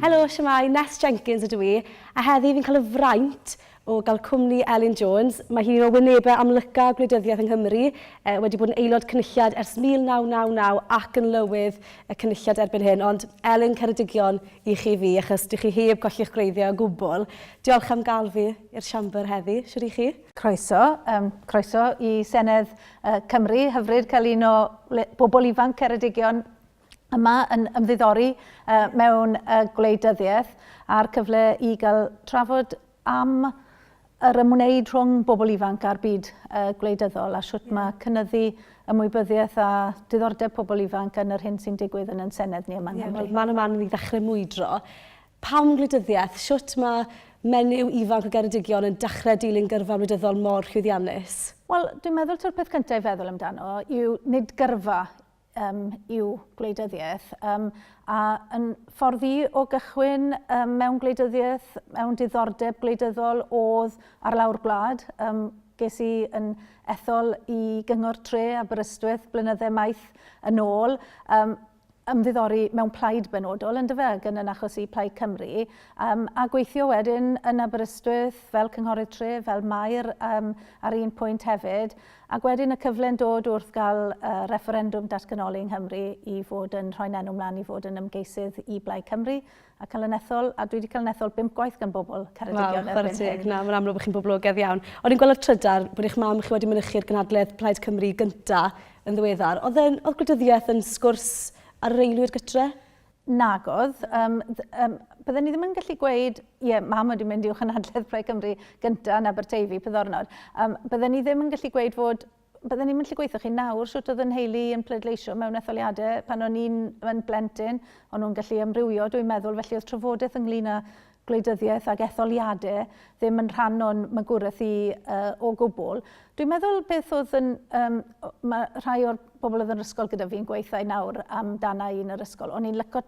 Helo, siwmai, Nest Jenkins ydw i, a heddi fi'n cael y fraint o gael cwmni Elin Jones. Mae hi'n un o wynebau amlyca gwleidyddiaeth yng Nghymru, eh, wedi bod yn aelod cynulliad ers 1999 ac yn lywydd y cynulliad erbyn hyn, ond Elin Ceredigion i chi fi, achos dych chi heb golli'ch gwreiddiau o gwbl. Diolch am gael fi i'r siambr heddi. Shwt i chi? Croeso, um, croeso i Senedd uh, Cymru, hyfryd cael un o bobl ifanc Ceredigion yma yn ymddiddori uh, mewn uh, gwleidyddiaeth a'r cyfle i gael trafod am yr ymwneud rhwng bobl ifanc a'r byd uh, gwleidyddol a sut mae cynyddu ymwybyddiaeth a diddordeb pobl ifanc yn yr hyn sy'n digwydd yn yn Senedd ni yma yng Nghymru. Yeah, man y man i ddechrau mwydro. Pam gwleidyddiaeth? Shwt mae menyw ifanc o Geredigion yn dechrau dilyn gyrfa wleidyddol mor llwyddiannus? Wel, dwi'n meddwl taw'r peth cyntaf i feddwl amdano yw nid gyrfa um, yw gwleidyddiaeth. Um, a yn ffordd i o gychwyn um, mewn gwleidyddiaeth, mewn diddordeb gwleidyddol oedd ar lawr gwlad. Um, ges i yn ethol i Gyngor Tre Aberystwyth blynydde maith yn ôl. Um, ymddiddori mewn plaid benodol, yndyfe, ac yn yn achos i Plaid Cymru, um, a gweithio wedyn yn Aberystwyth fel cynghorydd tre, fel maer um, ar un pwynt hefyd, ac wedyn y cyfle'n dod wrth gael uh, refferendwm datganoli yng Nghymru i fod yn rhoi'n enw mlaen i fod yn ymgeisydd i Blaid Cymru, a cael yn ethol, a dwi wedi cael yn ethol bump gwaith gan bobl Ceredigion erbyn hyn. Teg, na, mae'n amlwg bod chi'n boblogaidd iawn. O'n i'n gweld ar trydar bod eich mam chi wedi mynychu'r gynhadledd Plaid Cymru gynta yn ddiweddar. Oedd, en, oedd gwleidyddiaeth yn sgwrs ar yr aelwyd gytre? Nag oedd. Um, um, bydden ni ddim yn gallu gweud, ie, yeah, mam wedi mynd i'w chynhadledd Plaid Cymru gynta yn Aberteifi, pyddornod. Um, bydden ni ddim yn gallu gweud fod bydden ni'n gallu gweithio chi nawr shwt oedd yn nheulu yn pleidleisio mewn etholiadau pan o'n i'n yn blentyn, o'n nhw'n gallu amrywio, dwi'n meddwl, felly oedd trafodaeth ynglyn â gwleidyddiaeth ac etholiadau ddim yn rhan o'n magwraeth i uh, o gwbl. Dwi'n meddwl beth oedd yn... Um, mae rhai o'r bobl oedd yn yr ysgol gyda fi'n gweithio nawr amdana i yn yr ysgol. O'n i'n lyco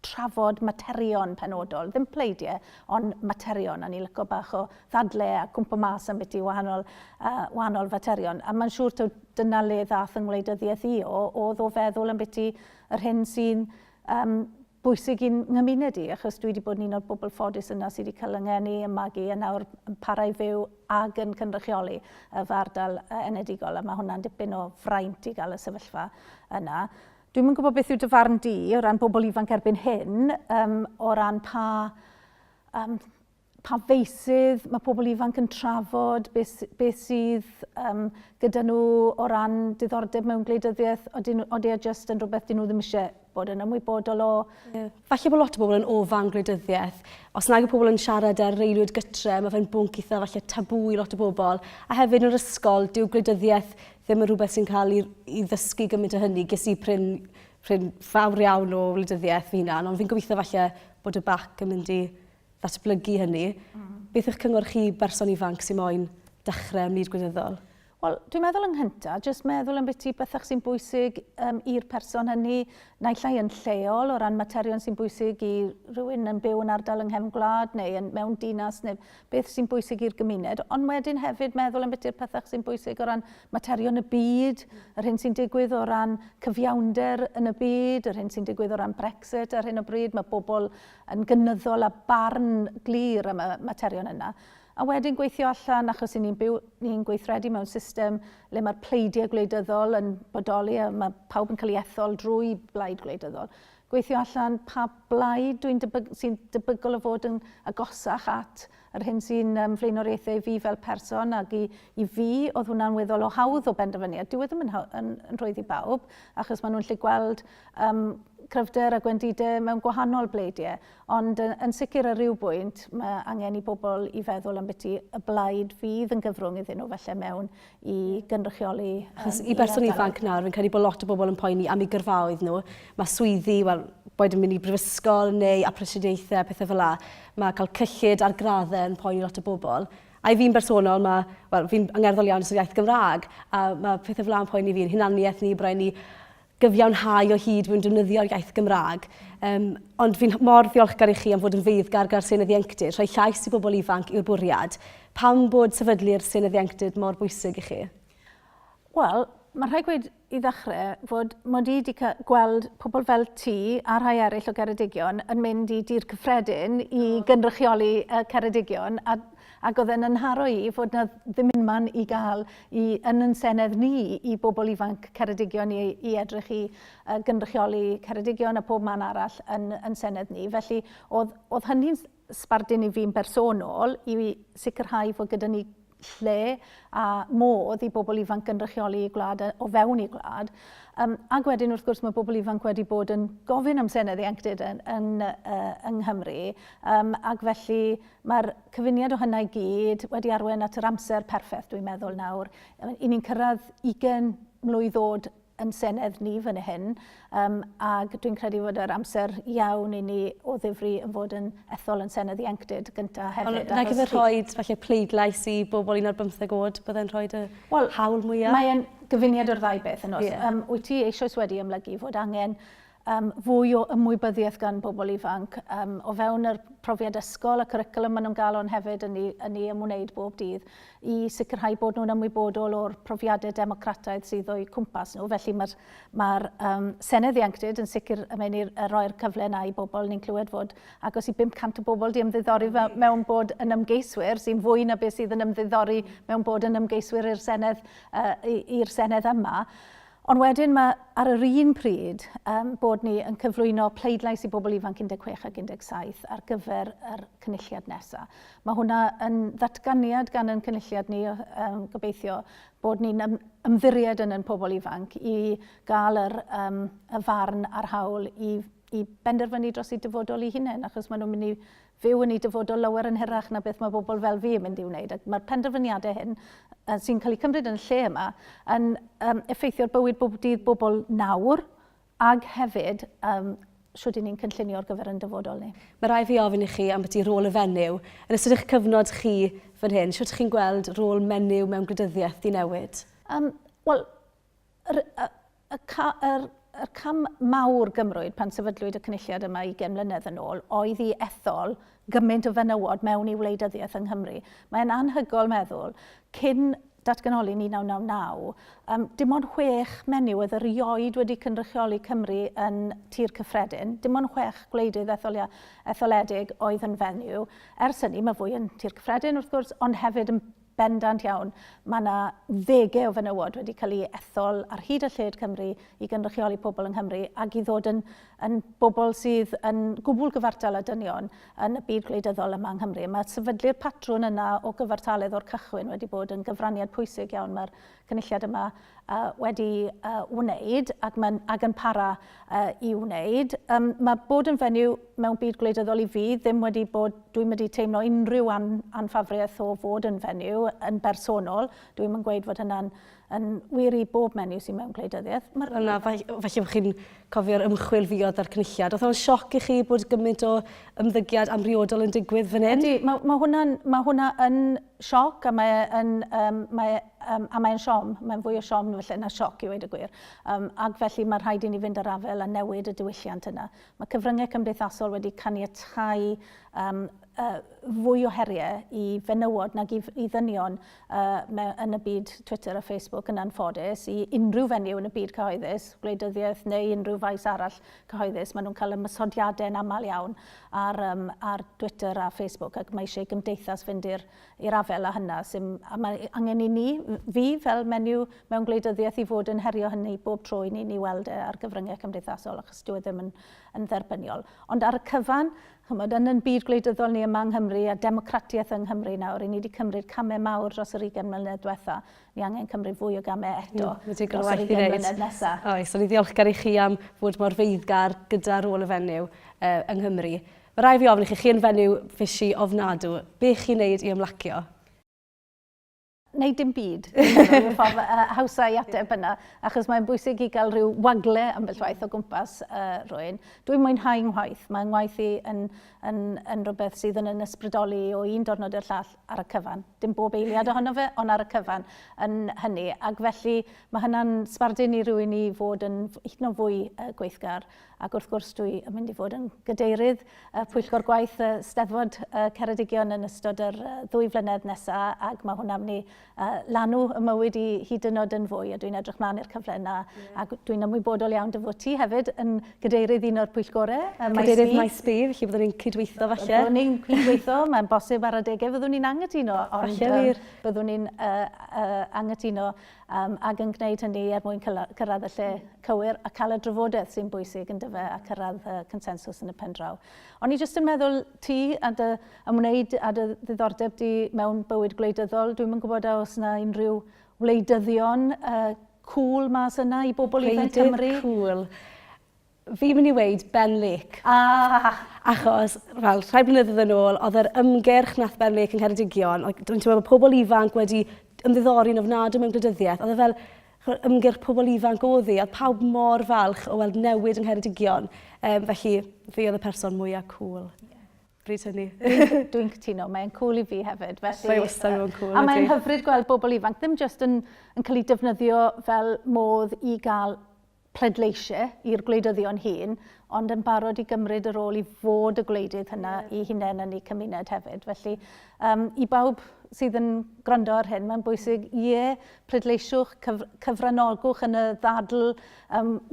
trafod materion penodol, ddim pleidiau, ond materion, a ni'n lyco bach o ddadle a cwmpo mas am beth i wahanol, uh, wahanol faterion. A mae'n siŵr taw dyna le ddath yng ngwleidyddiaeth i o, oedd o feddwl am beth i yr hyn sy'n um, bwysig i'n nghymuned i, achos dwi wedi bod yn un o'r bobl ffodus yna sydd wedi cael yng ngeni, yn magu, a nawr yn para i fyw ag yn cynrychioli y fy ardal enedigol, a mae hwnna'n dipyn o fraint i gael y sefyllfa yna. Dwi'm yn gwybod beth yw dy farn di o ran bobl ifanc erbyn hyn, um, o ran pa, um, pa feysydd mae pobl ifanc yn trafod, beth, beth sydd um, gyda nhw o ran diddordeb mewn gwleidyddiaeth, oeddi, oeddi e jyst yn rhywbeth dyn nhw ddim eisiau bod yn ymwybodol o. Yeah. Falle bod lot o bobl yn ofan gwleidyddiaeth. Os nag yw pobl yn siarad ar reilwyd gytre, mae fe'n bwnc eitha falle tabw i lot o bobl. A hefyd yn yr ysgol, dyw gwleidyddiaeth ddim yn rhywbeth sy'n cael ei, ei ddysgu gymaint o hynny. Ges i prin, prin fawr iawn o wleidyddiaeth fy hunan, ond fi'n gobeithio falle bod y bac yn mynd i ddatblygu hynny. Mm. Beth yw'ch cyngor chi berson ifanc sy'n moyn dechrau ym myd gwleidyddol? Wel, dwi'n meddwl yng nghyntaf, jyst meddwl am beth bethach sy'n bwysig um, i'r person hynny, naill ai yn lleol o ran materion sy'n bwysig i rhywun yn byw yn ardal yng nghefn gwlad neu yn, mewn dinas neu beth sy'n bwysig i'r gymuned, ond wedyn hefyd meddwl am beth pethach sy'n bwysig o ran materion y byd, yr hyn sy'n digwydd o ran cyfiawnder yn y byd, yr hyn sy'n digwydd o ran Brexit ar hyn o bryd, mae bobl yn gynyddol a barn glir am y materion yna. A wedyn gweithio allan, achos ni'n byw, ni'n gweithredu mewn system le mae'r pleidiau gwleidyddol yn bodoli a mae pawb yn cael ei ethol drwy blaid gwleidyddol. Gweithio allan pa blaid dwi'n debyg, sy'n debygol o fod yn agosach at yr hyn sy'n um, flaenoriaethau i fi fel person ac i, i fi oedd hwnna'n weddol o hawdd o benderfyniad. Dyw e ddim yn, yn, yn rhwydd i bawb achos maen nhw'n lle gweld um, cryfder a gwendidau mewn gwahanol bleidiau. Ond yn sicr ar ryw bwynt, mae angen i bobl i feddwl ambiti y blaid fydd yn gyfrwng iddyn nhw falle mewn i gynrychioli... Achos i berson ifanc nawr, fi'n credu bod lot o bobl yn poeni am eu gyrfaoedd nhw. Mae swyddi, wel, boed yn mynd i brifysgol neu apresiadaethau, pethau fel la. Mae cael cyllid a'r graddau yn poeni lot o bobl. A i fi'n bersonol, mae, wel, fi'n angerddol iawn dros yr iaith Gymraeg, a mae pethau fel 'na yn poeni fi, yn hunaniaeth ni, bod raid ni gyfiawnhau o hyd mewn defnyddio'r iaith Gymraeg. Um, ond fi'n mor ddiolchgar i chi am fod yn feiddgar gyda'r Senedd Ieuenctid. Rhoi llais i bobl ifanc yw'r bwriad. Pam bod sefydlu'r Senedd Ieuenctid mor bwysig i chi? Wel, Mae rhaid gweud i ddechrau fod mod i wedi gweld pobl fel ti a rhai eraill o Geredigion yn mynd i Dŷ'r Cyffredin i gynrychioli Ceredigion a, ac oedd e'n ynharo i fod na ddim unman i gael i, yn yn Senedd ni i bobl ifanc Ceredigion i, i edrych i uh, gynrychioli Ceredigion a pob man arall yn, yn Senedd ni. Felly oedd, oedd hynny'n sbardun i fi'n bersonol i sicrhau fod gyda ni lle a modd i bobl ifanc gynrychioli eu gwlad o fewn eu gwlad. Um, ac wedyn, wrth gwrs, mae bobl ifanc wedi bod yn gofyn am Senedd Ieuenctid yn, yn, uh, yng Nghymru, um, ac felly mae'r cyfuniad o hynna i gyd wedi arwain at yr amser perffaith, dwi'n meddwl nawr. I ni'n cyrraedd 20 mlwydd oed yn Senedd ni fan hyn, um, ac dwi'n credu fod yr amser iawn i ni o ddifri yn fod yn ethol yn Senedd Ieuenctid gyntaf hefyd. Ond nag ife rhoi falle pleidlais i bobl 15 oed, byddai'n rhoi y well, hawl mwyaf? Mae'n gyfuniad o'r ddau beth yn os. Yeah. Um, wyt ti eisoes wedi ymlygu fod angen um, fwy o ymwybyddiaeth gan bobl ifanc um, o fewn yr profiad ysgol a cwricwlwm maen nhw'n gael ond hefyd yn ei, yn ei ymwneud bob dydd i sicrhau bod nhw'n ymwybodol o'r profiadau democrataidd sydd o'u cwmpas nhw. Felly mae'r mae um, Senedd Ieuenctid yn sicr yn mynd i roi'r cyfle yna i bobl. Ni'n clywed fod agos i 500 o bobl di ymddiddori mewn bod yn ymgeiswyr, sy'n fwy na beth sydd yn ymddiddori mewn bod yn ymgeiswyr i'r Senedd, uh, i'r Senedd yma. Ond wedyn mae ar yr un pryd um, bod ni yn cyflwyno pleidlais i bobl ifanc 16 ac 17 ar gyfer yr cynulliad nesaf. Mae hwnna yn ddatganiad gan yn cynulliad ni, um, gobeithio, bod ni'n ym, ymddiried yn yn pobl ifanc i gael yr, um, y farn a'r hawl i, i benderfynu dros eu dyfodol eu hunain, achos maen nhw'n mynd i fyw yn eu dyfodol lawer yn hirach na beth mae bobl fel fi yn mynd i'w wneud. Ac mae'r penderfyniadau hyn uh, sy'n cael eu cymryd yn y lle yma yn um, effeithio'r bywyd bob dydd bobl nawr ag hefyd um, shwt 'y ni'n cynllunio ar gyfer yn dyfodol ni. Mae rhaid fi ofyn i chi ambiti rôl y fenyw. Yn ystod eich cyfnod chi fan hyn, shwt chi'n gweld rôl menyw mewn gwleidyddiaeth 'di newid? Um, Wel, yr, y, y, yr, yr cam mawr gymrwyd pan sefydlwyd y cynulliad yma 20 mlynedd yn ôl oedd i ethol gymaint o fenywod mewn i wleidyddiaeth yng Nghymru. Mae'n anhygoel meddwl, cyn datganoli yn 1999, um, dim ond chwech menyw oedd erioed wedi cynrychioli Cymru yn Tir Cyffredin. Dim ond chwech gwleidydd etholia, etholedig oedd yn fenyw. Ers hynny, mae fwy yn Tir Cyffredin, wrth gwrs, ond hefyd yn Bendant iawn. Mae yna ddegau o fenywod wedi cael eu ethol ar hyd a lled Cymru i gynrychioli pobl yng Nghymru ac i ddod yn, yn bobl sydd yn gwbl gyfartal â dynion yn y byd gwleidyddol yma yng Nghymru. Mae sefydlu'r patrwn yna o gyfartaledd o'r cychwyn wedi bod yn gyfraniad pwysig iawn. Mae'r cynulliad yma uh, wedi uh, wneud ac, mae'n, ac yn para uh, i wneud. Um, mae bod yn fenyw mewn byd gwleidyddol i fi ddim wedi bod, dwi'n wedi teimlo unrhyw an, anffafriaeth o fod yn fenyw yn bersonol. Dwi'n yn gweud fod hynna'n yn wir i bob menyw sy'n mewn gwleidyddiaeth. Mae'r... Yna, falle bod chi'n cofio'r ymchwil fuodd ar cynulliad. Oedd o'n sioc i chi bod gymaint o ymddygiad amriodol yn digwydd fan hyn? Ydy, mae, mae, hwnna'n, mae hwnna yn sioc a mae yn, um, mae, um, a mae'n siom, mae'n fwy o siom felly na sioc i weid y gwir. Um, ac felly mae rhaid i ni fynd ar afel a newid y diwylliant yna. Mae cyfryngau cymdeithasol wedi caniatau um, uh, fwy o heriau i fenywod nag i, i ddynion uh, yn y byd Twitter a Facebook yn anffodus, i unrhyw fenyw yn y byd cyhoeddus, gwleidyddiaeth neu unrhyw faes arall cyhoeddus, maen nhw'n cael ymosodiadau yn aml iawn ar, um, ar Twitter a Facebook ac mae eisiau i gymdeithas fynd i'r i'r afael â hynna. Sy'n, a mae angen i ni, fi fel menyw mewn gwleidyddiaeth i fod yn herio hynny bob tro i ni ni weld e ar gyfryngau cymdeithasol achos dyw e ddim yn, yn dderbyniol. Ond ar y cyfan, chymod, yn yn byd gwleidyddol ni yma yng Nghymru a democratiaeth yng Nghymru nawr, i ni wedi cymryd camau mawr dros yr 20 mlynedd diwetha. Ni angen cymryd fwy o gamau eto mm, dros yr 20 mlynedd nesaf. Oes, o'n i ddiolchgar i chi am fod mor feiddgar gyda rôl y fenyw uh, yng Nghymru. Mae rhaid fi ofyn i chi, chi yn fenyw fishi ofnadw. Be chi'n neud i ymlacio? Neu dim byd. Yw'r ffordd uh, hawsa i ateb yna, achos mae'n bwysig i gael rhyw wagle ambell waith o gwmpas uh, rwy'n. Dwi'n mwynhau ngwaith. Mae ngwaith i yn, yn, yn rhywbeth sydd yn yn ysbrydoli o un diwrnod i'r llall ar y cyfan. Dim bob eiliad ohono fe, ond ar y cyfan yn hynny. Ac felly mae hynna'n sbardun i rywun i fod yn hyd yn oed fwy uh, gweithgar. Ac wrth gwrs dwi yn mynd i fod yn gadeirydd y Pwyllgor Gwaith y Steddfod Ceredigion yn ystod yr ddwy flynedd nesaf ac mae hwnna'n mynd i lanw y mywyd i hyd yn oed yn fwy, a dwi'n edrych mlaen i'r cyfle yna. Yeah. Ac dwi'n ymwybodol iawn dy fod ti hefyd yn gadeirydd un o'r pwyllgorau, Maes B. Cadeirydd Maes B, felly byddwn ni'n cydweithio falle. Byddwn ni'n cydweithio, mae'n bosib ar adegau fyddwn ni'n anghytuno, ond falle wir. Byddwn ni'n anghytuno ac yn gwneud hynny er mwyn cyrraedd y lle cywir a cael y drafodaeth sy'n bwysig yn dyfe a cyrraedd y consensws yn y pen draw. O'n i jyst yn meddwl ti a dy ymwneud a dy ddiddordeb di mewn bywyd gwleidyddol, dwi'm yn gwybod a oes yna unrhyw wleidyddion cŵl mas yna i bobl ifanc Cymru? Gwleidydd cŵl. Fi'n mynd i weud Ben Lake. Ah! Achos, fel, rhai blynyddoedd yn ôl, oedd yr ymgyrch nath Ben Lake yng Ngheredigion, dwi'n teimlo bod pobl ifanc wedi ymddiddori'n ofnadwy mewn gwleidyddiaeth. Oedd e fel ymgyrch pobl ifanc oedd hi, a pawb mor falch o weld newid yng Ngheredigion. Felly, fi oedd y person mwyaf cool. Yeah. Bryd hynny. Dwi'n cytuno, mae'n cool i fi hefyd. Felly, mae wastad yn cool. A mae'n hyfryd gweld bobl ifanc, ddim jyst yn cael eu defnyddio fel modd i gael pleidleisiau i'r gwleidyddion hyn, ond yn barod i gymryd y rôl i fod y gwleidydd hynna i hunain yn eu cymuned hefyd. Felly, i bawb sydd yn gwrando ar hyn, mae'n bwysig, ie, pleidleisiwch, cyfranogwch yn y ddadl,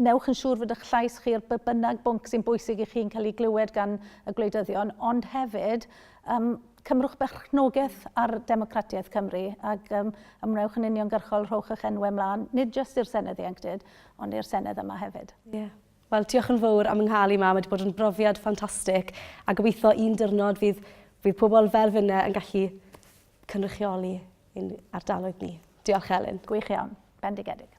newch yn siŵr fod eich llais chi ar be bynnag bwnc sy'n bwysig i chi'n cael ei glywed gan y gwleidyddion, ond hefyd, cymrwch berchnogaeth ar democratiaeth Cymru ac ymwnewch yn uniongyrchol, rhowch eich enwau ymlaen, nid jyst i'r Senedd Ieuenctid, ond i'r Senedd yma hefyd. Ie. Wel, diolch yn fawr am 'y nghael i 'ma, mae wedi bod yn brofiad ffantastig, a gobeithio un diwrnod fydd, fydd pobl fel finne yn gallu cynrychioli ein ardaloedd ni. Diolch Elin. Gwych iawn. Bendigedig.